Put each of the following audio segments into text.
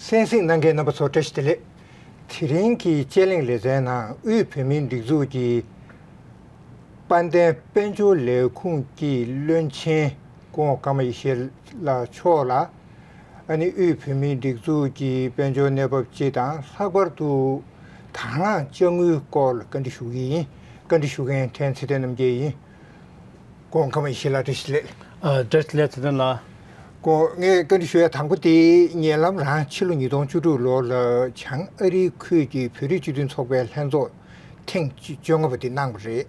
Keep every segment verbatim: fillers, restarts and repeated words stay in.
གསན་གཟིགས་གནང་མཁན་རྣམ་པ་ཚོ་བཀྲ་ཤིས་བདེ་ལེགས། དེ་རིང་གི་དཔྱད་གླེང་ལེ་ཚན་ནང་དབུས་བོད་མིའི་སྒྲིག་འཛུགས་ཀྱི་དཔལ་ལྡན་དཔལ་འབྱོར་ལས་ཁུངས་ཀྱི་བློན་ཆེན་སྐུ་ངོ་ཀརྨ་ཡེ་ཤེས་ལགས་མཆོག་ལ། ཨ་ནི་དབུས་བོད་མིའི་སྒྲིག་འཛུགས་ཀྱི་དཔལ་འབྱོར་གནས་བབ་སྤྱི་དང་ལྷག་པར་དུ་དང་བླངས་དཔྱ་དངུལ་སྐོར་ལ་བཀའ་འདྲི་ཞུ་གི་ཡིན། བཀའ་འདྲི་ཞུ་མཁན་ཕྲན་ཚེ་བརྟན་རྣམ་རྒྱལ་ཡིན། སྐུ་ངོ་ཀརྨ་ཡེ་ཤེས་ལགས་བཀྲ་ཤིས་བདེ་ལེགས། ཨ། བཀྲ་ཤིས་བདེ་ལེགས་ཚེ་བརྟན་ལགས། སྐུ་ངོ་ངས་བཀའ་འདྲི་ཞུ་ཡ་དང་པོ་དེ་ཉེ་ལམ་རང་ཕྱི་ལོ་ཉིས་སྟོང་བཅུ་དྲུག་ལོ་ལ་བྱང་ཨ་རིའི་ཁུལ་གྱི་བོད་རིགས་སྤྱི་མཐུན་ཚོགས་པའི་ལྷན་ཚོགས་ཐེངས་བཅོ་ལྔ་པ་དེ་གནང་བ་རེད།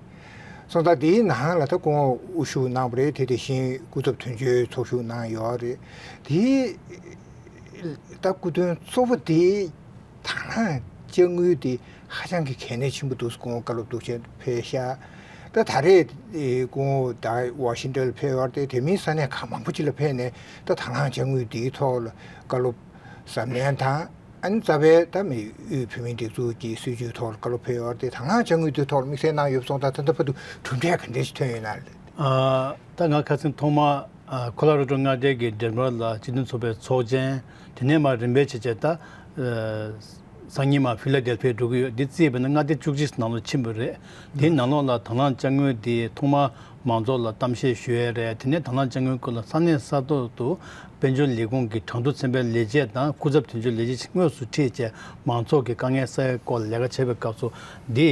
སོང་ཙང་དེའི་ནང་ལ་ད་སྐུ་ངོ་དབུ་བཞུགས་གནང་བ་རེད། དེ་དེ་བཞིན་སྐུ་ཚབ་དོན་གཅོད་ཚོགས་ཞུགས་གནང་ཡོད་རེད། དེའི་ད་སྐུ་མདུན་གཙོ་བོ་དེ་དང་བླངས་དཔྱ་དངུལ་དེ་ཧ་ཅང་གི་གལ་གནད་ཆེན་པོ་འདུག་སྐུ་ངོ་བཀའ་སློབ་འདུག་བྱས་ཕེབས་ཤག་ད་ད་རེས་ཨེ་སྐུ་ངོ་ད་ཝ་ཤིང་ཊོན་ལ་ཕེབས་ཡོད་རེད་དེ། དེ་མིན་ས་གནས་ཁག་མང་པོ་ཅིག་ལ་ཕེབས་ནས་ད་དང་བླངས་དཔྱ་དངུལ་འདིའི་ཐོག་ལ་བཀའ་སློབ་ཟབ་ནན་དང་། ཨ་ནི་རྩ་བའི་ད་མི་དབུས་བོད་མིའི་སྒྲིག་འཛུགས་ཀྱི་སྲིད་བྱུས་ཐོག་ལ་བཀའ་སློབ་ཕེབས་ཡོད་རེད་དེ། དང་བླངས་དཔྱ་དངུལ་འདིའི་ཐོག་ལ་དམིགས་བསལ་གནང་ཡོད་པ་སོང་ཙང་ད་ལྟ་བར་དུ་གྲུབ་འབྲས་ག་འདྲས་ཞིག་ཐོན་ཡོད་ན། ཨ། ད་ང་ཁ་སང་ཐོག་མ། ཨ། ཁོ་ལོ་ར་ཌོ་མངའ་སྡེ་གི་ཌེན་ཝར་ལ་སྤྱི་མཐུན་ཚོགས་པའི་ཚོགས་ཆེན། དེ་ནས་མར་རིམ་པས་བྱས་བྱས་ད། ཨ། སང་ཉིན་མར་ཕི་ལ་ཌེལ་ཕི་ཡ་འགྲོ་གི་ཡོད། འདི་རྩིས་པ་ན་མངའ་སྡེ་བཅུ་གཅིག་ནང་ལ་ཕྱིན་པ་རེད། དེའི་ནང་ལོགས་ལ་དང་བླངས་དཔྱ་དངུལ་དེ་ཐོག་མར་མང་ཚོགས་ལ་གཏམ་བཤད་ཞུ་ཡས་རེད། དེ་ནས་དང་བླངས་དཔྱ་དངུལ་སྐོར་ལ་ས་གནས་ས་ཐོག་ཏུ་དཔལ་འབྱོར་ལས་ཁུངས་ཀྱི་གྲངས་ཐོ་ཚན་པའི་ལས་བྱེད་དང་སྐུ་ཚབ་དོན་གཅོད་ལས་བྱེད་དངོས་སུ་ཁྲིད་བྱས་མང་ཚོགས་ཀྱི་དཀའ་ངལ་སེལ་ཡས་སྐོར་ལ་ལས་ཀ་བྱེད་པའི་སྐབས་སུ། འདི་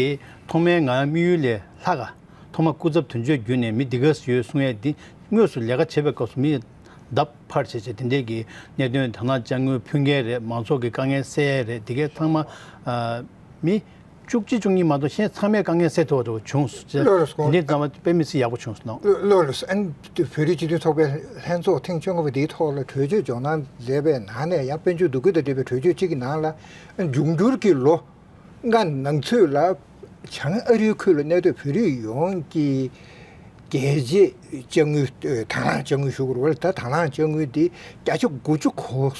ཐོག་མའི་ང་དམིགས་ཡུལ་ལས་ལྷག་ག་ཐོག་མ་སྐུ་ཚབ་དོན་གཅོད་བརྒྱུད་ནས་མི་འདི་ག་ཡོད་གསུང་ཡས་འདི་དངོས་སུ་ལས་ཀ་བྱེད་པའི་སྐབས་སུ་མི་ལྡབ་འཕར་བྱས་བྱས་དེ་འདྲས་ཀྱི་གནད་དོན། དང་བླངས་དཔྱ་དངུལ་ཕུལ་མཁན་རེད། མང་ཚོགས་ཀྱི་དཀའ་ངལ་སེལ་ཡས་རེད། འདི་གའི་ཚང་མ། ཨ། མི་བཅུ་གཅིག་བཅུ་གཉིས་མ་གཏོགས་གཞན་ཚང་མས་དཀའ་ངལ་སེལ་ཐུབ་པ་འདྲ་བོ་བྱུང་སོང་། ལགས་སོ། འདི་འདྲས་ཚང་མ་དཔེ་མི་སྲིད་ཡག་པོ་བྱུང་སོང་ལགས། ལགས་ལགས་སོ། ཨ་ནི་བོད་རིགས་སྤྱི་མཐུན་ཚོགས་པའི་ལྷན་ཚོགས་ཐེངས་བཅོ་ལྔ་པ་འདིའི་ཐོག་ལ་གྲོས་ཆོད་འཇོག་གནང་མཛད་པའི་ནང་ནས་ཡང་དཔལ་འབྱོར་འདུ་འགོད་དང་འབྲེལ་བའི་གྲོས་ཆོད་གཅིག་གི་ནང་ལ། འབྱུང་འགྱུར་གྱི་ལོ་ལྔ་ནང་ཚུད་ལ་བྱང་ཨ་རིའི་ཁུལ་ལ་གནས་སྡོད་བོད་རིགས་ཡོངས་ཀྱི་རྒྱལ་གཅེས་དཔྱ་དངུལ། ཨ། དང་བླངས་དཔྱ་དངུལ་ཞུ་དགོས་རེད་པ། ད་དང་བླངས་དཔྱ་དངུལ་འདི་བརྒྱ་ཆ་དགུ་བཅུ་གོ་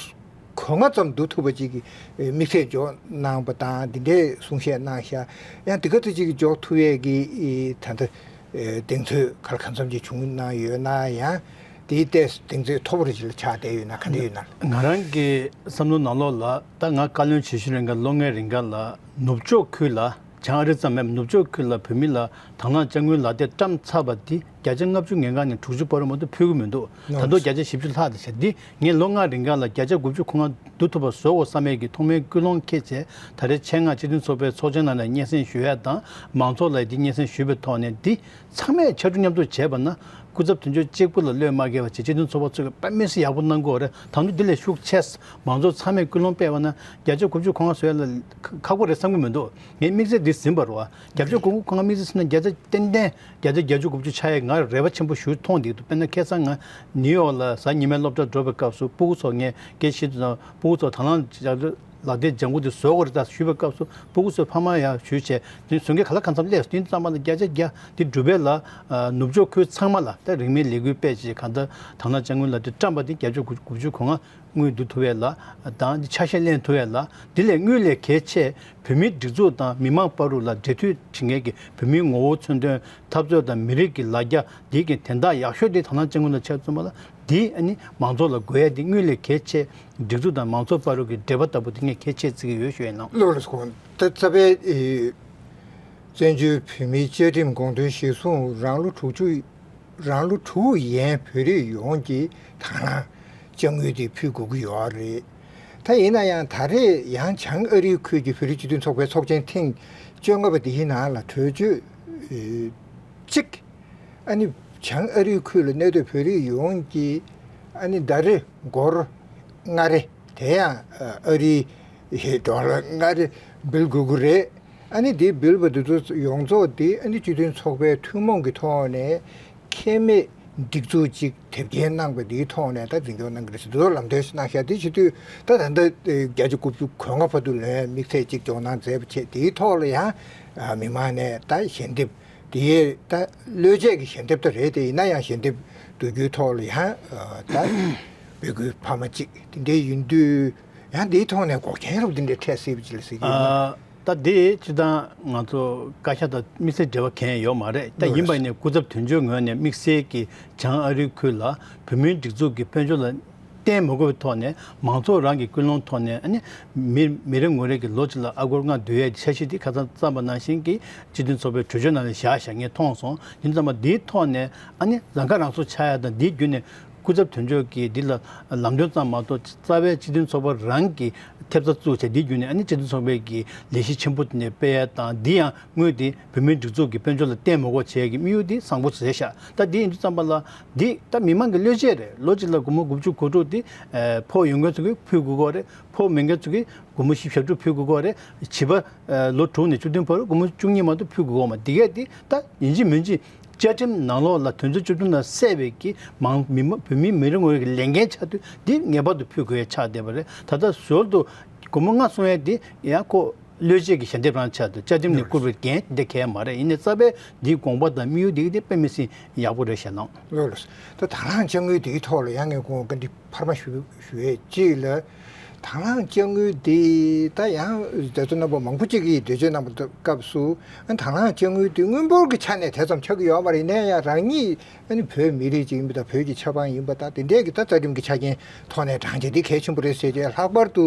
གོ་ལྔ་ཙམ་བསྡུ་ཐུབ་པ་ཅིག་གི་དམིགས་ཚད་འཇོག་གནང་པ་དང་འདི་འདྲའི་གསུང་བཤད་གནང་ཤག་ཡང་འདི་ག་ཚོད་ཅིག་གི་འཇོག་ཐུབ་ཡས་ཀྱི་ད་ལྟ་གདེང་ཚོད་ག་ལ་གང་འཚམ་ཅིག་བྱུང་གནང་ཡོད་ན། ཡང་དེའི་ལྟས་གདེང་ཚོད་མཐོ་པོ་རེ་ཅིག་ལ་ཆགས་བསྡད་ཡོད་ན་ག་འདྲ་ཡོད་ན། ང་རང་གི་བསམ་བློ་ནང་ལོགས་ལ། ད་ང་བཀའ་བློན་བྱེད་བཞིན་རིང་ག་ལོ་ལྔའི་རིང་ག་ལ་ནུབ་ཕྱོགས་ཁུལ་ལ། བྱང་ཨ་རི་ཙམ་མེད་པར་ནུབ་ཕྱོགས་ཁུལ་ལ་བོད་མི་ལ་དང་བླངས་དཔྱ་དངུལ་ལག་དེབ་བཀྲམ་ཚར་བ་དེ་བརྒྱ་ཆ་ལྔ་བཅུ་ང་ལྔ་ནས་དྲུག་ཅུ་བར་མ་གཏོགས་ཕུལ་གྱི་མི་འདུག་ད་དུང་བརྒྱ་ཆ་བཞི་བཅུ་ལྷག་དེ་བྱས། འདི་ངས་ལོ་ལྔ་རིང་ག་ལ་བརྒྱ་ཆ་དགུ་བཅུ་གོ་ལྔ་བསྡུ་ཐུབ་པ་བཟོ་དགོས་བསམ་ཡས་ཀྱི་ཐོག་མའི་ཀུན་སློང་འཁྱེར་བྱས། ད་རེས་ཆེད་མངགས་སྤྱི་མཐུན་ཚོགས་པའི་ཚོགས་ཆེན་ནང་ལ་སྙན་སེང་ཞུ་ཡས་དང་མང་ཚོགས་ལ་འདི་སྙན་སེང་ཞུས་པའི་ཐོག་ནས། འདི་ཚང་མས་ཕྱར་གྲུ་མཉམ་འདེགས་བྱས་པ་ན། སྐུ་ཚབ་དོན་གཅོད་གཅིག་པུ་ལ་བློས་མ་འགེལ་བ་བྱས། སྤྱི་མཐུན་ཚོགས་པ་ཚོས་དཔེ་མི་སྲིད་ཡག་པོ་གནང་གི་ཡོད་རེད། ད་དུང་འདི་ལས་ཤུགས་ཆེ། མང་ཚོགས་ཚང་མས་ཀུན་སློང་སྤེལ་བ་ན་བརྒྱ་ཆ་དགུ་བཅུ་གོ་ལྔ་བཟོ་ཡ་ལ་ཁག་པོ་རེད་བསམ་གྱི་མི་འདུག་ངས་དམིགས་བསལ་འདི་ཟིན་པ་རེད་བ། བརྒྱ་ཆ་དགུ་བཅུ་གོ་ལྔ་དམིགས་བསལ་ཟིན་ན་བརྒྱ་ཆ་ཏན་ཏན་བརྒྱ་ཆ་བརྒྱད་ཅུ་དགུ་བཅུ་ཆགས་ཡ་ང་རེ་བ་ཆེན་པོ་ཞིག་མཐོང་བསྡད་འདུག་དཔེར་ན་ཁ་སང་ང་ནིའུ་ཡོག་ལ་གཟའ་ཉི་མའི་སློབ་གྲྭར་འགྲོ་བའི་སྐབས་སུ་སྤུ་གུ་ཚོ། ངས་སྐད་ཆ་བཤད་དུས་ཙང་། སྤུ་གུ་ཚོ་དང་བླངས་ལག་དེབ་ལྗང་ཁུ་དེ་བཟོ་དགོས་རེད་ད་ཞུས་པའི་སྐབས་སུ། སྤུ་གུ་ཚོས་ཕ་མ་ཡར་ཞུས་བྱས། དེ་བཟོ་མཁན་ག་ལ་གང་འཚམ་སླེབས་སོང་། དེ་ཙམ་པ་ལ་བརྒྱ་ཆ་བརྒྱ་དེ་སྒྲུབ་པ་ལ། ཨ། ནུབ་ཕྱོགས་ཁུལ་ཚང་མ་ལ་ད་རིན་མེད་ལས་འགུལ་སྤེལ་བྱས། གང་ལྟར་དང་བླངས་དཔྱ་དངུལ་ལག་དེབ་བཀྲམ་པ་དེ་བརྒྱ་ཆ་དགུ་བཅུ་གོ་ལྔ་དངུལ་བསྡུ་ཐུབ་ཡས་ལ་དང་། ཆ་ཤས་ལེན་ཐུབ་ཡས་ལ། དེ་ལས་དངོས་ལས་གལ་ཆེ་བོད་མིའི་སྒྲིག་འཛུགས་དང་མི་མང་བར་དུ་ལ་འབྲེལ་མཐུད་བྱེད་མཁན་གྱི་བོད་མིའི་ངོ་བོ་མཚོན་དོན། འཐབ་རྩོད་དང་མི་རིགས་ཀྱི་ལ་རྒྱ་འདི་གི་དན་རྟགས་ཡག་ཤོས་དེ་དང་བླངས་དཔྱ་དངུལ་ལ་ཆ་མཚོན་པ་ལ། འདི་ཨ་ནི་མང་ཚོགས་ལ་དགོས་ཡ་འདི་དངོས་ལས་གལ་ཆེ། སྒྲིག་འཛུགས་དང་མང་ཚོགས་བར་དུ་གི་འབྲེལ་བ་ལྟ་བུ་འདི་ངས་གལ་ཆེ་བརྩི་གི་ཡོད་ཞུ་ཡ་ཡིན་ནོ། ལགས་ལགས་སོ། ད་རྩ་བའི་ཨེ་བཙན་བྱོལ་བོད་མིའི་བཅའ་ཁྲིམས་དགོངས་དོན་གཞིར་བཟུང་རང་ལོ་དྲུག་ཅུ། རང་ལོ་དྲུག་ཡན་བོད་རིགས་ཡོངས་ཀྱིས་དང་བླངས་དཔྱ་དངུལ་དེ་ཕུལ་དགོས་ཀྱི་ཡོད་རེད། ད་ཡིན་ན་ཡང་ད་རེས་ཡང་བྱང་ཨ་རིའི་ཁུལ་གྱི་བོད་རིགས་སྤྱི་མཐུན་ཚོགས་པའི་ཚོགས་ཆེན་ཐེངས་བཅོ་ལྔ་པ་འདིའི་ནང་ལ་གྲོས་ཆོད་ཨེ་གཅིག་ཨ་ནི་བྱང་ཨ་རིའི་ཁུལ་ལ་གནས་སྡོད་བོད་རིགས་ཡོངས་ཀྱིས་ཨ་ནི་ཟླ་རེ་སྒོར་ལྔ་རེ། དེ་ཡང་ཨ་རིའི་ཌོ་ལར་ལྔ་རེ་འབུལ་དགོས་ཀྱི་རེད། ཨ་ནི་དེ་འབུལ་བ་འདི་ཚོ་ཡོངས་རྫོགས་དེ་ཨ་ནི་སྤྱི་མཐུན་ཚོགས་པའི་ཐུན་མོང་གི་ཐོག་ནས་ཁེ་མེད་སྒྲིག་འཛུགས་ཅིག་དེབ་སྐྱེལ་གནང་བ་འདིའི་ཐོག་ནས་ད་འཛིན་སྐྱོང་གནང་གི་རེད་ཟེར་དུས་ལམ་སྟོན་ཞིག་གནང་ཤག་དེ་བྱེད་དུས་ད་ད་ལྟ་བརྒྱ་ཆ་དགུ་བཅུ་གོ་ལྔ་བར་དུ་ལོན་དམིགས་ཚད་ཅིག་འཇོག་གནང་མཛད་པ་བྱས། དེའི་ཐོག་ལ་ཡང་མི་མང་ནས་ད་ཞལ་འདེབས། དེ་ད་བློས་བཅད་ཀྱི་ཞལ་འདེབས་ད་རེད་དེ། ཡིན་ན་ཡང་ཞལ་འདེབས་བསྡུ་རྒྱུའི་ཐོག་ལ་ཡང་ད་འབོད་སྐུལ་འཕར་མ་གཅིག་དེ་འདྲའི་ཡིན་དུས། ཡང་དེའི་ཐོག་ནས་འགོག་རྐྱེན་རབ་དེ་འདྲའི་འཕྲད་སྲིད་པ་ཅིག་ལ་ཟེར་གྱི་ཡོད་ན། ཨ། ད་དེ་སྤྱིར་བཏང་ང་ཚོ་བཀའ་ཤག་དང་དམིགས་བསལ་འབྲེལ་བ་གང་ཡང་ཡོད་མ་རེད། ད་ཡིན་པ་ཡིན་ནའི་སྐུ་ཚབ་དོན་གཅོད་ངོས་ནས་དམིགས་བསལ་གྱི་བྱང་ཨ་རིའི་ཁུལ་ལ་བོད་མིའི་སྒྲིག་འཛུགས་ཀྱི་དཔལ་འབྱོར་ལ་ བརྟེན་མ་དགོས་པའི་ཐོག་ནས་མང་ཚོགས་རང་གི་ཀུན་སློང་ཐོག་ནས་ཨ་ནི་མི་མི་རེ་ངོ་རེ་གི་ལོ་གཅིག་ལ་ཨ་སྒོར་ལྔ་བསྡུ་ཡས་འཆར་གཞི་འདི་ཁ་སང་བརྩམས་པ་ནང་བཞིན་གྱི་སྤྱི་མཐུན་ཚོགས་པའི་གྲོས་ཆོད་ནང་ལ་བཞག་བཞག་ངས་མཐོང་སོང་། ཡིན་ཙང་མ་འདིའི་ཐོག་ནས་ཨ་ནི་རང་ཁ་རང་གསོ་ཆགས་ཡ་དང་འདིའི་བརྒྱུད་ནས་སྐུ་ཚབ་དོན་གཅོད་ཀྱིས་འདི་ལ་ལམ་སྟོན་ཙམ་མ་གཏོགས་རྩ་བའི་སྤྱི་མཐུན་ཚོགས་པ་རང་གི་ཐེབས་རྩ་བཙུགས་བྱས་འདིའི་བརྒྱུད་ནས་ཨ་ནི་སྤྱི་མཐུན་ཚོགས་པའི་གི་ལས་གཞི་ཆེན་པོ་དེ་ནས་སྤེལ་ཡ་དང་འདི་ཡང་དངུལ་དེ་བོད་མིའི་སྒྲིག་འཛུགས་ཀྱི་དཔལ་འབྱོར་ལ་བརྟེན་མ་དགོས་བྱས་ཀྱི་དམིགས་ཡུལ་དེ་བཟང་པོ་བཟོས་ཤག་ད་འདི་ཡིན་དུས་ཙམ་པ་ལ་འདི་ད་མི་མང་གི་བློས་བྱས་རེད། ལོ་གཅིག་ལ་སྒོར་མོ་དགུ་བཅུ་གོ་དྲུག་དེ་ཕོགས་ཡོད་མཁན་ཚོ་གིས་ཕུལ་དགོས་ཀྱི་རེད། ཕོགས་མེད་མཁན་ཚོ་གིས་སྒོར་མོ་བཞི་བཅུ་ཕུལ་དགོས་ཀྱི་རེད། བྱིས་པ་ལོ་དྲུག་ནས་བཅུ་བདུན་བར་སྒོར་མོ་བཅུ་གཉིས་མ་གཏོགས་ཕུལ་དགོས་ཀྱི་མ་འདི་གས་དེ་ད་ཡིན་གཅིག་མིན་གཅིག་བཅའ་ཁྲིམས་ནང་ལོགས་ལ་དོན་ཚན་བཅུ་བདུན་ལ་གསལ་བའི་གི་མང་མི་མ་བོད་མིའི་མི་རེ་ངོ་རེ་གི་ལས་འགན་ཆགས་དུས་འདི་ངེས་པར་དུ་ཕུལ་དགོས་ཡ་ཆགས་བསྡད་པ་རེད། ད་ལྟ་ཞོར་དུ་སྒོར་མོ་ལྔ་གསུང་ཡ་འདི་ཡང་ཁོ་བློས་བྱས་ཀྱི་ཞལ་འདེབས་རང་ཆགས་དུས་བཅའ་ཁྲིམས་ནས་བསྐུར་བའི་འགན་འདི་གས་མ་རེད། ཡིན་ནའི་རྩ་བའི་འདིའི་དགོངས་པ་དང་དམིགས་ཡུལ་འདི་འདི་དཔེ་མི་སྲིད་ཡག་པོ་རེད་ཤག་ནང་། ལགས་ལགས། ད་དང་བླངས་དཔྱ་དངུལ་འདིའི་ཐོག་ལ་ཡང་ངས་དགོངས་བཀའ་འདྲི་འཕར་མ་ཞུ་ཞུ་ཡས་གཅིག་ལ། དང་བླངས་དཔྱ་དངུལ་འདི་ད་ཡང་མཛད་གཙོ་རྣམ་པ་མང་པོ་ཅིག་གིས་འགྲེལ་བརྗོད་གནང་པའི་སྐབས་སུ་ཨ་དང་བླངས་དཔྱ་དངུལ་འདི་དངུལ་འབོར་གྱི་ཆ་ནས་དེ་ཙམ་ཆགས་ཀྱི་ཡོད་མ་རེད། ཡིན་ན་ཡང་རང་ཉིད་ཨ་ནི་བོད་མི་རིགས་ཅིག་ཡིན་པ་དང་བོད་ཀྱི་ཆབ་འབངས་ཡིན་པ་དང་དེ་འདྲས་ཀྱི་ད་རྩ་ཁྲིམས་ཀྱི་ཆ་རྐྱེན་ཐོག་ནས་དྲང་བྱས་འདི་གལ་ཆེན་པོ་རེད་ཟེར་བྱས། ལྷག་པར་དུ་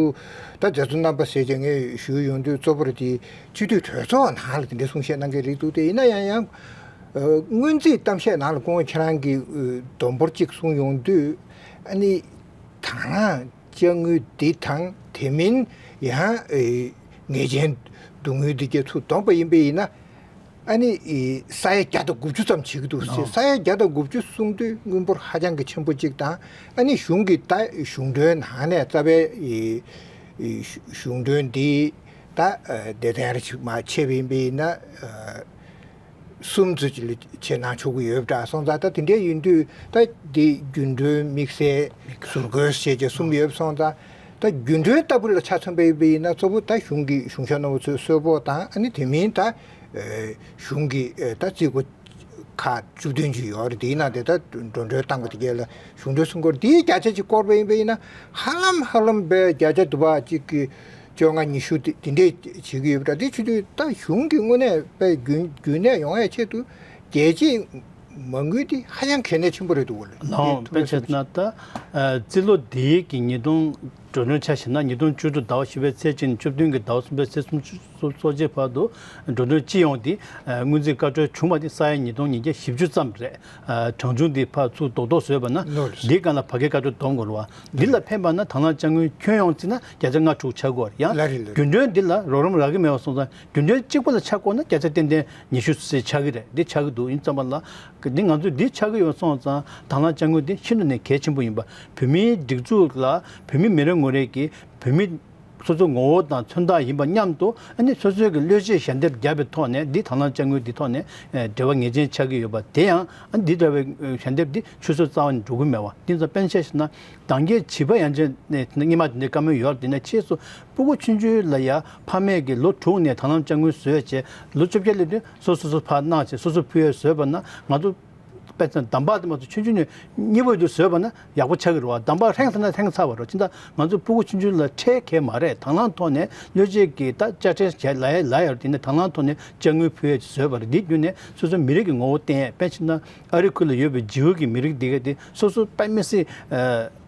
ད་མཛད་གཙོ་རྣམ་པ་ཟེར་བྱས་ངས་ཞུ་ཡོང་དུས་གཙོ་བོར་དེ་སྤྱི་འཐུས་གྲོས་ཚོགས་ནང་ལ་དེ་འདྲའི་གསུང་བཤད་གནང་མཁན་རེད་འདུག་དེ་ཡིན་ན་ཡང་ཡང་སྔོན་རྩིས་གཏམ་བཤད་ནང་ལ་སྐུ་ངོ་ཁྱེད་རང་གིས་བསྡོམས་འབོར་གཅིག་གསུངས་ཡོང་དུས་ཨ་ནི་དང་བླངས་དཔྱ་དངུལ་འདི་དང་དེ་མིན་ཡང་ཨེ་ངེས་ཅན་སྡུག་བསྔལ་འདི་གྱད་ཚུར་བསྡོམས་པ་ཡིན་པ་ཡིན་ན་ཨ་ནི་ཨེ་ས་ཡ་བརྒྱ་དང་དགུ་བཅུ་ཙམ་བྱེད་ཀྱི་འདུག་ཟེར། ཨོ། ས་ཡ་བརྒྱ་དང་དགུ་བཅུ་གསུང་དུས་དངུལ་འབོར་ཧ་ཅང་གི་ཆེན་པོ་གཅིག་དང་ཨ་ནི་གཞུང་གི་ད་གཞུང་གྲོན་ནང་ནས་རྩ་བའི་ཨེ་ཨེ་གཞུང་གྲོན་འདི་ད་ཨེ་སྡེ་ཚན་རེ་ཞིག་མར་ཕྱེ་བ་ཡིན་པ་ཡིན་ན་ཨེ། གསུམ་ཙམ་ཅིག་ལ་བྱེད་གནང་ཆོག་གི་ཡོད་པ་འདྲ་སོང་ཙང་། ད་དེ་འདྲ་ཡིན་དུས་ད་འདི་རྒྱུན་གྲོན་དམིགས་བསལ་ཟུར་བཀོལ་བྱས་བྱས་གསུམ་ཡོད་པ་སོང་ཙང་། ད་རྒྱུན་གྲོན་ལྟ་བུ་ལ་ཆ་མཚོན་པ་ཡིན་པ་ཡིན་ན་གཙོ་བོ་ད་གཞུང་གི་གཞུང་ཞབས་རྣམ་པ་ཚོའི་གསོལ་ཕོགས་དང་ཨ་ནི་དེ་མིན་ད་གཞུང་གི་ད་རྩིས་སྒོ་ཁག་བཅུ་བདུན་ཅིག་ཡོད་རེད། དེའི་ནང་དེ་ད་འགྲོ་གྲོན་བཏང་བ་དེ་གས་ལ་གཞུང་གྲོན་སྲུང་སྐོར་དེའི་བརྒྱ་ཆ་ཅིག་བསྐོར་བ་ཡིན་པ་ཡིན་ན་ཧ་ལམ་ཧ་ལམ་པའི་བརྒྱ་ཆ་དུ་བ་གཅིག་གི་བཅོ་ལྔ་ཉི་ཤུ་དེ་དེ་འདྲས་བྱེད་ཀྱི་ཡོད་པ་འདྲ། དེ་བྱེད་དུས་ད་གཞུང་གི་དངོས་གནས་དཔེ་རྒྱུན་རྒྱུན་གནས་ཡོང་ཡའི་ཆེད་དུ་རྒྱལ་སྤྱིའི་མ་དངུལ་དེ་ཧ་ཅང་གལ་གནད་ཆེན་པོ་རེད་འདུག་གོ། ལགས་འོང་། དཔེ་བྱས་ན་ད་རྩིས་ལོ་འདིའི་གི་ཉིས་སྟོང་འགྲོ་གྲོན་ཆ་བཞག་ན་ཉིས་སྟོང་བཅུ་དྲུག་ཟླ་བ་བཞི་པའི་ཚེས་གཅིག་ནས་བཅུ་བདུན་གྱི་ཟླ་བ་གསུམ་པའི་ཚེས་སུམ་ཅུ་སོ་སོ་བཅུ་བར་དུ་འགྲོ་གྲོན་སྤྱི་ཡོངས་དེ་སྔོན་རྩིས་བཀའ་འཁྲོལ་བྱུང་བ་དེ་ས་ཡ་ཉིས་སྟོང་ཉིས་བརྒྱ་བཞི་བཅུ་ཙམ་རེད། གྲངས་ཆུང་འདི་ཕར་ཚུར་རྡོག་རྡོག་བཟོས་པ་ན་ལོ་རེ་འདིའི་སྒང་ལ་ཕ་གིའི་བཀའ་འཁྲོལ་བསྡོམས་དགོས་རེད་བ། འདི་ལ་ཕན་པ་ན་དང་བླངས་དཔྱ་དངུལ་ཁྱོན་ཡོངས་བརྩིས་ན་བརྒྱ་ཆ་ལྔ་དྲུག་ཆགས་ཀྱི་ཡོད་རེད། ཡང་ལ་རེད་ལ་རྒྱུན་གྲོན་འདི་ལ་རོགས་རམ་རག་གི་མེད་པ་སོང་ཙང་རྒྱུན་གྲོན་གཅིག་པ་ལ་ཆ་བཀོད་ན་བརྒྱ་ཆ་ཏན་ཏན་ཉི་ཤུ་ཙམ་ཆགས་ཀྱི་རེད། འདི་ཆགས་ཀྱི་འདུག་ཡིན་ཙམ་པ་ལ་འདི་ང་ཚོས་འདི་ཆགས་ཀྱི་ཡོད་སོང་ཙང་དང་བླངས་དཔྱ་དངུལ་འདི་ཤིན་ཏུ་ནས་གལ་ཆེན་པོ་ཡིན་པ། བོད་མིའི་སྒྲིག་འཛུགས་ལ་བོད་མི་མི་རེ་ངོ་རེ་གིས་བོད་མི་སོ་སོའི་ངོ་བོ་དང་མཚོན་རྟགས་ཡིན་པ་མཉམ་དུ་ཨ་ནི་སོ་སོའི་གི་བློས་བྱས་ཞལ་འདེབས་བརྒྱབ་པའི་ཐོག་ནས་འདི་དང་བླངས་དཔྱ་དངུལ་འདི་ཐོག་ནས་འབྲེལ་བ་ངེས་ཅན་ཆགས་ཀྱི་ཡོད་པ། དེ་ཡང་ཨ་ནི་འདི་འདྲ་བའི་ཞལ་འདེབས་འདི་ཆུད་ཟོས་རྩ་བ་ནས་འགྲོ་གི་མེད་པ། འདི་ཚོ་དཔེར་ན་ཆ་བཞག་ན་དང་གི་བྱིས་པ་ཡང་ཅིན་སྔོན་མ་དེ་འདྲའི་བཀའ་མོལ་ཡོད་རེད། དེ་ནས་ཕྱིས་སུ་སྤུ་གུ་ཆུང་ཆུང་ལ་ཡ་ཕ་མས་གི་ལོ་དྲུག་ནས་དང་བླངས་དཔྱ་དངུལ་བཟོས་བྱས་ལོ་བཅོ་བརྒྱད་སླེབས་དུས་སོ་སོ་སོ་ཕར་གནང་བྱས་སོ་སོ་ཕུལ་ཡས་བཟོས་པ་ན་ང་ཚོ་དཔེ་མཚོན་འདམ་བག་དེ་མ་གཏོགས་ཆུང་ཆུང་ནས་གཉིས་པ་དུ་བཟོས་པ་ན་ཡག་པོ་ཆགས་ཀྱི་རེད་བ། འདམ་བག་ཧྲེང་ཚར་ན་ཧྲེང་ཚར་བ་རེད། ཕྱིན་ད་ང་ཚོ་སྤུ་གུ་ཆུང་ཆུང་ལ་ཁྲལ་གང་ཡང་མ་རེད། དང་བླངས་ཐོག་ནས་བློས་བྱས་ཀྱི་ད་དཔྱ་ཁྲལ་བྱས་ལ་ཡ་ལ་ཡ་རེད། དེ་ནས་དང་བླངས་ཐོག་ནས་དཔྱ་དངུལ་ཕུལ་ཡས་བཟོས་པ་རེད། འདི་བརྒྱུད་ནས་སོ་སོའི་མི་རིགས་ཀྱི་ངོ་བོ་བསྟན་ཡས། དཔེ་ཕྱིན་ན་ཨ་རི་ཁུལ་ལ་ཡོད་པའི་ཇིའུ་གི་མི་རིགས་འདི་ག་དེ་སོ་སོ་དཔེ་མི་སྲིད་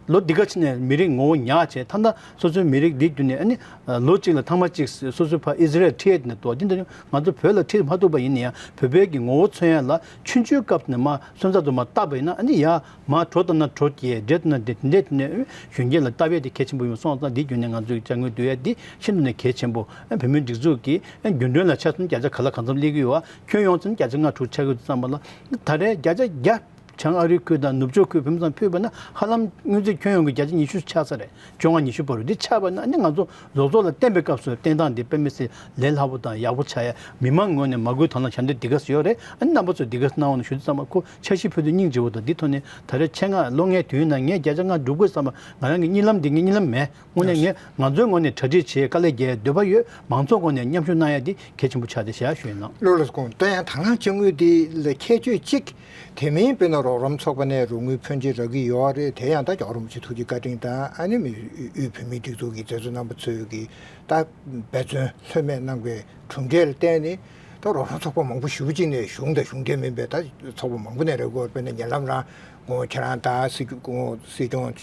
ལོ་འདི་ག་ཕྱིན་ནས་མི་རིགས་ངོ་བོ་ཉག་བྱས། ད་ལྟ་སོ་སོའི་མི་རིགས་འདི་བརྒྱུད་ནས་ཨ་ནི་ལོ་གཅིག་ལ་ཐེངས་མ་གཅིག་སོ་སོའི་ཕར་ཨི་ཟི་རལ་ཁྲིད་ཡས་དེ་ནས་འདུག་འདི་འདྲ་ང་ཚོ་བོད་ལ་ཁྲིད་མ་ཐུབ་པ་ཡིན་ན་ཡང་བོད་པའི་གི་ངོ་བོ་མཚོན་ཡས་ལ་ཆུང་ཆུང་སྐབས་ནས་མར་སོན་རྩ་དུ་མར་བཏབ་པ་ཡིན་ན་ཨ་ནི་ཡ་མར་གྲོ་བཏབ་ན་གྲོ་སྐྱེས། འབྲས་བཏབ་ན་འབྲས། དེ་འདྲས་དེ་ནས་གཞོན་སྐྱེས་ལ་བཏབ་ཡས་དེ་གལ་ཆེན་པོ་ཡིན་སོང་ཙང་འདི་བརྒྱུད་ནས་ང་ཚོས་དཔྱ་དངུལ་བསྡུ་ཡས་འདི་ཤིན་ཏུ་ནས་གལ་ཆེན་པོ། ཨ་བོད་མིའི་སྒྲིག་འཛུགས་ཀྱིས་ཨ་རྒྱུན་གྲོན་ལ་ཆ་མཚོན་བརྒྱ་ཆ་ག་ལ་གང་འཚམ་སླེབས་ཀྱི་ཡོད་བ། ཁྱོན་ཡོངས་ཚན་བརྒྱ་ཆ་ལྔ་དྲུག་ཆགས་ཀྱི་ཡོད་ཙམ་པ་ལ། ད་རེས་བརྒྱ་ཆ་བརྒྱ་བྱང་ཨ་རི་ཁུལ་དང་ནུབ་ཕྱོགས་ཁུལ་བོད་མི་ཚང་ཕུལ་བ་ན་ཧ་ལམ་དངུལ་རྩིས་ཁྱོན་ཡོངས་ཀྱི་བརྒྱ་ཆ་ཉི་ཤུ་ཆགས་ས་རེད། བཅོ་ལྔ་ཉི་ཤུ་བར་དུ་འདི་ཆགས་པ་ན་ཨ་ནི་ང་ཚོ་བཟོ་ཚོགས་ལ་བསྟན་པའི་སྐབས་སུ་བསྟན་སྟངས་འདི་དཔེ་མི་སྲིད་ལས་སླ་པོ་དང་ཡག་པོ་ཆགས་ཡ། མི་མང་ངོས་ནས་མ་དགོས་དང་བླངས་ཞལ་འདེབས་འདི་ག་ཚོད་ཡོད་རེད། ཨ་ནི་རྣམ་པ་ཚོས་འདི་ག་ཚོད་གནང་འོང་ཞུ་དུས་ཙམ་པ་ཁོ་འཆར་གཞི་ཕུལ་དུས་སྙིང་རྗེ་བོ་དང་འདི་ཐོག་ནས་ད་རེས་ཆེད་མངགས་ལོ་ལྔའི་དུས་ཡུན་ནང་ངས་བརྒྱ་ཆ་ལྔ་སྒྲུབ་དགོས་བསམ་པ་ང་རང་གི་གཉིད་ལམ་འདི་ངའི་གཉིད་ལམ་མེད། དངོས་གནས་ངས་ང་ཚོའི་ངོས་ནས་གྲ་སྒྲིག་བྱེད། དཀའ་ལས་རྒྱག་འདོད་པ་ཡོད། མང་ཚོགས་ངོས་ནས་མཉམ་ཞུགས་གནང་ཡ་འདི་གལ་ཆེན་པོ་ཆགས་ཏེ་བཞག་ཞུ་ཡིན་ནོ། ལགས་ལགས་སྐུ་ངོ། ད་ཡང་དང་བླངས་དཔྱ་དངུལ་འདི་ལ་ཁྱད་ཆོས་གཅིག་དེ་མིན་དཔེར་ན་རོགས་རམ་ཚོགས་པ་ནས་རོགས་དངུལ་ཕོན་ཆེ་རག་གི་ཡོད་རེད། དེ་ཡང་ད་རྒྱལ་བ་རིན་པོ་ཆེ་ཐུགས་རྗེ་བཀའ་དྲིན་དང་ཨ་ནི་མི་དབུས་བོད་མིའི་སྒྲིག་འཛུགས་ཀྱི་མཛད་གཙོ་རྣམ་པ་ཚོས་ཀྱི་ད་འབད་བརྩོན་ལྷོད་མེད་གནང་བའི་གྲུབ་འབྲས་ལ་བརྟེན་ནས། ད་རོགས་རམ་ཚོགས་པ་མང་པོ་ཞེ་པོ་ཅིག་ནས་གཞུང་དང་གཞུང་འབྲེལ་མིན་པའི་ད་ཚོགས་པ་མང་པོ་ནས་རེད་གོ། དཔེར་ན་ཉེ་ལམ་རང་ངོ་ཁྱེད་རང་ད་སྲིད་སྐྱོང་སྲིད་སྐྱོང་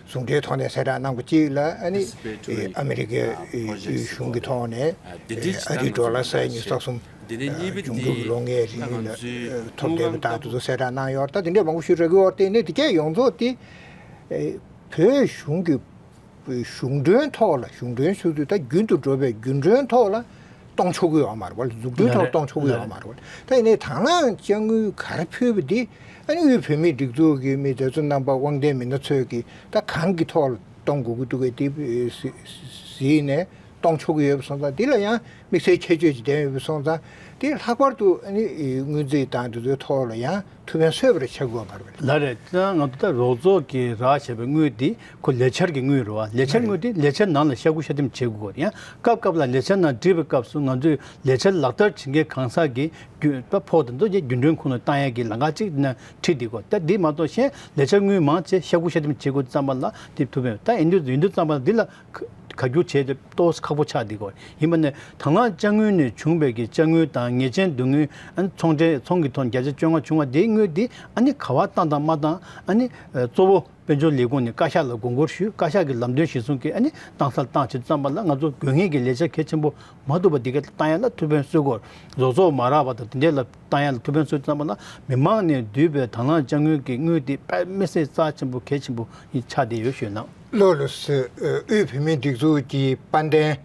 ཟུང་འབྲེལ་ཐོག་ནས་གསལ་བསྒྲགས་གནང་པ་གཅིག་ལ་ཨ་ནི་ཨ་མེ་རི་ཀའི་གཞུང་གི་ཐོག་ནས་ཨ་རིའི་ཌོ་ལར་ས་ཡ་ཉི་ཤུ་རྩ་གསུམ་འབྱུང་འགྱུར་གྱི་ལོ་ལྔའི་རིང་ལ་ཐོབ་བསྡད་པ་དག་དེ་ཚོ་གསལ་བསྒྲགས་གནང་ཡོད་རེད། ད་དེ་འདྲས་མང་པོ་ཞིག་རག་གི་ཡོད་རེད། དེ་ནས་དེ་གས་ཡོངས་རྫོགས་དེ་བོད་གཞུང་གི་གཞུང་གྲོན་ཐོག་ལ་གཞུང་གྲོན་ཞུ་དུས་ད་རྒྱུན་དུ་འགྲོ་བའི་རྒྱུན་གྲོན་ཐོག་ལ་གཏོང་ཆོག་གི་ཡོད་མ་རེད་བ། འཛུགས་སྐྲུན་ཐོག་གཏོང་ཆོག་གི་ཡོད་མ་རེད་བ། ད་ཡིན་ནའི་དང་བླངས་དཔྱ་དངུལ་ག་རེ་ཕུལ་བ་འདི་ཨ་ནི་དབུས་བོད་མིའི་སྒྲིག་འཛུགས་ཀྱི་མི་དེ་ཚོ་རྣམ་པ་དབང་ལྡན་མི་སྣ་ཚོས་ཀྱིས་ད་གང་གི་ཐོག་ལ་གཏོང་དགོས་ཀྱི་འདུག་གས་དེ་གཟིགས་ནས་གཏོང་ཆོག་གི་ཡོད་པ་སོང་ཙང་འདི་ལ་ཡང་དམིགས་བསལ་ཁྱད་ཆོས་ཅིག་ལྡན་ཡོད་པ་སོང་ཙང་དེ་ལྷག་པར་དུ་ཨ་ནི་སྔོན་རྩིས་དང་དེ་ཚོའི་ཐོག་ལ་ཡང་ཐུགས་ཕན་གསོས་པ་རེ་ཆགས་དགོས་པ་རེད། ལགས་རེད། ད་ང་ཚོ་ད་རོགས་ཚོགས་ཀྱིས་རག་བྱས་པའི་དངུལ་འདི་ཁོ་ལས་འཆར་གྱི་དངུལ་རེད་བ། ལས་འཆར་དངུལ་འདི་ལས་འཆར་ནང་ལ་ཤ་ཁུ་ཤ་ཐེམ་བྱེད་དགོས་ཀྱི་ཡོད། ཡང་སྐབས་སྐབས་ལ་ལས་འཆར་ནང་བྲིས་པའི་སྐབས་སུ་ང་ཚོས་ལས་འཆར་ལག་བསྟར་བྱེད་མཁན་གང་ཟག་གིས་རྒྱུ་ད་ཕོགས་དེ་ཚོ་རྒྱུན་གྲོན་ཁོངས་ནས་བཏང་ཡས་ཀྱི་ལམ་ཁ་ཅིག་ནང་ཁྲིད་བསྡད་དགོས། ད་འདི་མ་གཏོགས་གཞན་ལས་འཆར་དངུལ་མང་ཆེ་ཤ་ཁུ་ཤ་ཐེམ་བྱེད་དགོས་ཙམ་པ་ལ་དེ་ཐུག་པས། ད་ཡིན་དུས་ཡིན་དུས་ཙམ་པ་ལ་འདི་ལ་ག་རྒྱུ་བྱས་ཏེ་ཏོག་ཙམ་ཁག་པོ་ཆགས་བསྡད་ཀྱི་ཡོད། ཡིན་པ་ནས་དང་བླངས་དཔྱ་དངུལ་ནས་བྱུང་བའི་གི་དཔྱ་དངུལ་དང་ཉེས་ཅན་བསྡུ་དངུལ། ཨ་ནི་ཚོང་འབྲེལ་ཚོང་གི་ཐོག་བརྒྱ་ཆ་བཅོ་ལྔ་བྱུང་བ་དེའི་དངུལ་དེ་ཨ་ནི་ག་པར་བཏང་དང་མ་བཏང་ཨ་ནི་གཙོ་བོ་དཔལ་འབྱོར་ལས་ཁུངས་ནས་བཀའ་ཤག་ལ་དགོངས་སྐོར་ཞུས། བཀའ་ཤག་གི་ལམ་སྟོན་གཞིར་བཟུང་གིས་ཨ་ནི་བཏང་སར་བཏང་བྱས་ཙམ་པ་ལ་ང་ཚོ་དགོས་ངེས་ཀྱི་ལས་འཆར་གལ་ཆེན་པོ་མ་ཐུབ་པ་འདི་ག་བཏང་ཡ་ལ་ཐུགས་ཕན་གསོས་དགོས། རོགས་ཚོགས་མ་རག་པ་དང་དེ་འདྲས་ལ་བཏང་ཡ་ལ་ཐུགས་ཕན་གསོས་ཙམ་པ་ལ་མི་མང་ནས་བསྡུས་པའི་དང་བླངས་དཔྱ་དངུལ་གྱི་དངུལ་དེ་དཔེ་མི་སྲིད་རྩ་ཆེན་པོ་གལ་ཆེན་པོ་ཆགས་བསྡད་ཡོད་ཞུས་གནང་། ལགས་ལགས་སོ། དབུས་བོད་མིའི་སྒྲིག་འཛུགས་ཀྱི་དཔལ་ལྡན་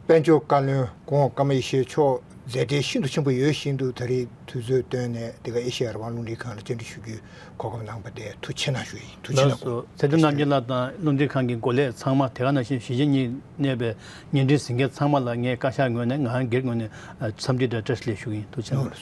དཔལ་འབྱོར་བཀའ་བློན་གོང་འོག་ཀརྨ་ཡེ་ཤེས་མཆོག་མཛད་བྲེལ་ཤིན་ཏུ་ཆེན་པོ་ཡོད་བཞིན་དུ་ད་རེས་དུས་ཚོད་བཏོན་ནས་འདི་ག་ཨེ་ཤེ་ཡ་རང་དབང་རླུང་འཕྲིན་ཁང་ལ་བཅར་འདྲི་ཞུ་རྒྱུའི་གོ་སྐབས་གནང་བ་དེ་ཐུགས་རྗེ་ཆེ་གནང་ཞུ་ཡིན། ཐུགས་རྗེ་ཆེ་གནང་། ལགས་སོ། ཚེ་བརྟན་རྣམ་རྒྱལ་ལགས་དང་རླུང་འཕྲིན་ཁང་གི་འགོ་ལས་ཚང་མ། དེ་ག་ནང་བཞིན་གཞིས་བྱེས་གཉིས་གནས་པའི་བརྙན་འཕྲིན་གཟིགས་མཁན་ཚང་མ་ལ་ངས་བཀའ་ཤག་ངོས་ནས་ང་སྒེར་ངོས་ནས་འཚམས་འདྲི་དང་བཀྲ་ཤིས་བདེ་ལེགས་ཞུ་གི་ཡིན། ཐུགས་རྗེ་ཆེ་གནང་།